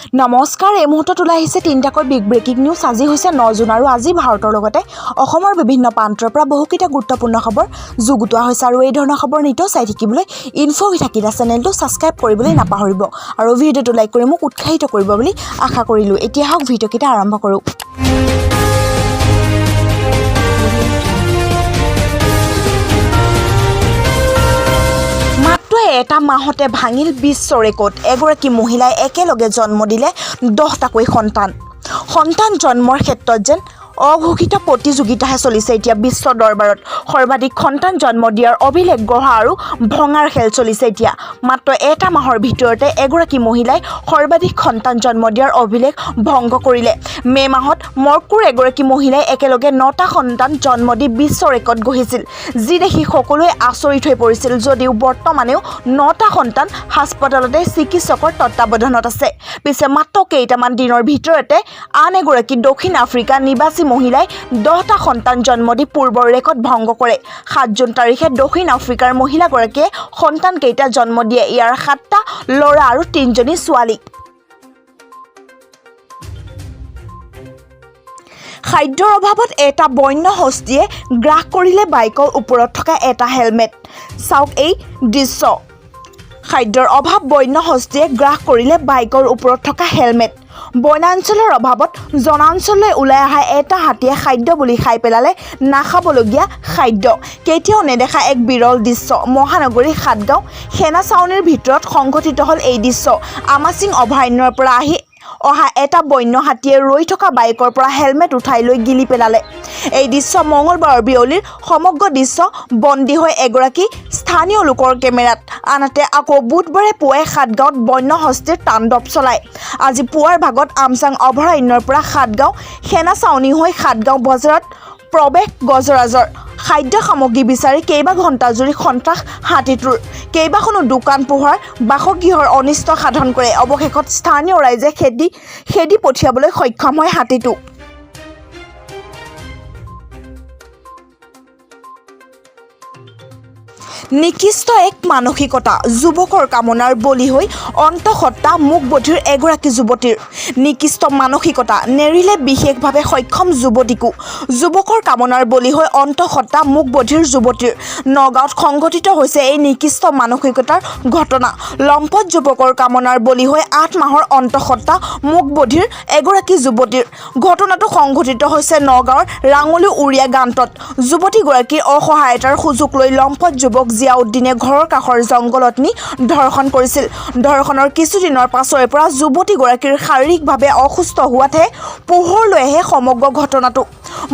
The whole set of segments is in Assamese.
নমস্কাৰ, এই মুহূৰ্তত ওলাই আহিছে তিনিটাকৈ বিগ ব্ৰেকিং নিউজ। আজি হৈছে 9 জুন আৰু আজি ভাৰতৰ লগতে অসমৰ বিভিন্ন প্ৰান্তৰ পৰা বহুকেইটা গুৰুত্বপূৰ্ণ খবৰ যুগুতোৱা হৈছে। আৰু এই ধৰণৰ খবৰ নিতৌ চাই থাকিবলৈ ইনফ' হৈ থাকিলে চেনেলটো ছাবস্ক্ৰাইব কৰিবলৈ নাপাহৰিব আৰু ভিডিঅ'টো লাইক কৰি মোক উৎসাহিত কৰিব বুলি আশা কৰিলোঁ। এতিয়া আহক, ভিডিঅ'কেইটা আৰম্ভ কৰোঁ। মাত্ৰ এটা মাহতে ভাঙিল বিশ্ব ৰেকৰ্ড। এগৰাকী মহিলাই একেলগে জন্ম দিলে 10টাকৈ সন্তান। সন্তান জন্মৰ ক্ষেত্ৰত যেন অঘোষিত প্ৰতিযোগিতাহে চলিছে এতিয়া বিশ্ব দৰবাৰত। সৰ্বাধিক সন্তান জন্ম দিয়াৰ অভিলেখ গঢ়া আৰু ভঙাৰ খেল চলিছে এতিয়া। মাত্ৰ এটা মাহৰ ভিতৰতে এগৰাকী মহিলাই সৰ্বাধিক সন্তান জন্ম দিয়াৰ অভিলেখ ভংগ কৰিলে। মে' মাহত মৰক্কোৰ এগৰাকী মহিলাই একেলগে নটা সন্তান জন্ম দি বিশ্ব ৰেকৰ্ড গঢ়িছিল, যি দেখি সকলোৱে আচৰিত হৈ পৰিছিল যদিও বৰ্তমানেও নটা সন্তান হাস্পতালতে চিকিৎসকৰ তত্বাৱধানত আছে। পিছে মাত্ৰ কেইটামান দিনৰ ভিতৰতে আন এগৰাকী দক্ষিণ আফ্ৰিকা নিবাসী মহিলাই 10টা সন্তান জন্ম দি পূৰ্বৰ ৰেকৰ্ড ভংগ কৰে। 7 জুন তাৰিখে দক্ষিণ আফ্ৰিকাৰ মহিলাগৰাকীয়ে সন্তানকেইটা জন্ম দিয়ে। ইয়াৰ সাতটা ল'ৰা আৰু তিনিজনী ছোৱালী। খাদ্যৰ অভাৱত এটা বন্য হস্তীয়ে গ্ৰাস কৰিলে বাইকৰ ওপৰত থকা এটা হেলমেট। চাওক এই দৃশ্য। খাদ্যৰ অভাৱ, বন্য হস্তীয়ে গ্ৰাস কৰিলে বাইকৰ ওপৰত থকা হেলমেট। বনাঞ্চলৰ অভাৱত জনাঞ্চললৈ ওলাই অহা এটা হাতীয়ে খাদ্য বুলি খাই পেলালে নাখাবলগীয়া খাদ্য। কেতিয়াও নেদেখা এক বিৰল দৃশ্য। মহানগৰীৰ সাতগাঁও সেনা ছাউনীৰ ভিতৰত সংঘটিত হ'ল এই দৃশ্য। আমাচিং অভয়াৰণ্যৰ পৰা অহা এটা বন্য হাতীয়ে ৰৈ থকা বাইকৰ পৰা হেলমেট উঠাই লৈ গিলি পেলালে। এই দৃশ্য মঙলবাৰৰ বিয়লিৰ। সমগ্ৰ দৃশ্য বন্দী হৈ এগৰাকী স্থানীয় লোকৰ কেমেৰাত। আনহাতে আকৌ বুধবাৰে পুৱাই সাতগাঁৱত বন্য হস্তীৰ তাণ্ডৱ চলায়। আজি পুৱাৰ ভাগত আমচাং অভয়াৰণ্যৰ পৰা সাতগাঁও সেনা ছাউনী হৈ সাতগাঁও বজাৰত প্ৰৱেশ গজৰাজৰ। খাদ্য সামগ্ৰী বিচাৰি কেইবা ঘণ্টা জুৰি সন্ত্ৰাস হাতীটোৰ। কেইবাখনো দোকান, পোহাৰ, বাসগৃহৰ অনিষ্ট সাধন কৰে। অৱশেষত স্থানীয় ৰাইজে খেদি খেদি পঠিয়াবলৈ সক্ষম হয় হাতীটো। নিকৃষ্ট এক মানসিকতা, যুৱকৰ কামনাৰ বলি হৈ অন্তঃসত্ত্বা মুকবধিৰ এগৰাকী যুৱতীৰ। নিকৃষ্ট মানসিকতা, নেৰিলে বিশেষভাৱে সক্ষম যুৱতীকো। যুৱকৰ কামনাৰ বলি হৈ অন্তঃসত্ত্বা মুকবধিৰ যুৱতীৰ। নগাঁৱত সংঘটিত হৈছে এই নিকৃষ্ট মানসিকতাৰ ঘটনা। লম্পট যুৱকৰ কামনাৰ বলি হৈ 8 মাহৰ অন্তঃসত্ত্বা মুকবধিৰ এগৰাকী যুৱতীৰ। ঘটনাটো সংঘটিত হৈছে নগাঁৱৰ ৰাঙলী উৰিয়া গান্তত। যুৱতীগৰাকীৰ অসহায়তাৰ সুযোগ লৈ লম্পট যুৱক জিয়াউদ্দিনে ঘৰৰ কাষৰ জংঘলত নি ধৰ্ষণ কৰিছিল। ধৰ্ষণৰ কিছুদিনৰ পাছৰে পৰা যুৱতীগৰাকীৰ শাৰীৰিকভাৱে অসুস্থ হোৱাতহে পোহৰলৈ আহে সমগ্ৰ ঘটনাটো।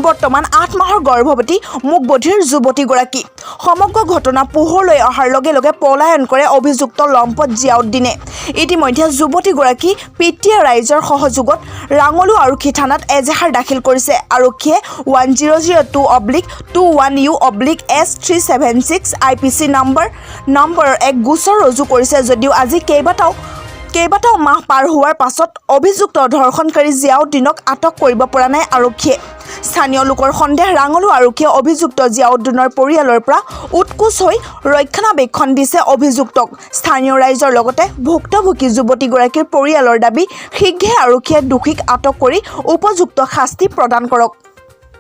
বৰ্তমান 8 মাহৰ গৰ্ভৱতী মুকবধিৰ যুৱতীগৰাকী। সমগ্ৰ ঘটনা পোহৰলৈ অহাৰ লগে লগে পলায়ন কৰে অভিযুক্ত লম্পট জিয়াউদ্দিনে। ইতিমধ্যে যুৱতীগৰাকী পিতৃয়ে ৰাইজৰ সহযোগত ৰাঙলু আৰক্ষী থানাত এজাহাৰ দাখিল কৰিছে। আৰক্ষীয়ে 1002/21 U/S 376 IPC নম্বৰৰ এক গোচৰ ৰুজু কৰিছে যদিও আজি কেইবাটাও কেইবাটাও মাহ পাৰ হোৱাৰ পাছত অভিযুক্ত ধৰ্ষণকাৰী জিয়াউদ্দিনক আটক কৰিব পৰা নাই আৰক্ষীয়ে। স্থানীয় লোকৰ সন্দেহ, ৰাঙলু আৰক্ষীয়ে অভিযুক্ত জিয়াউদ্দিনৰ পৰিয়ালৰ পৰা উৎকোচ হৈ ৰক্ষণাবেক্ষণ দিছে অভিযুক্তক। স্থানীয় ৰাইজৰ লগতে ভুক্তভোগী যুৱতীগৰাকীৰ পৰিয়ালৰ দাবী, শীঘ্ৰে আৰক্ষীয়ে দোষীক আটক কৰি উপযুক্ত শাস্তি প্ৰদান কৰক।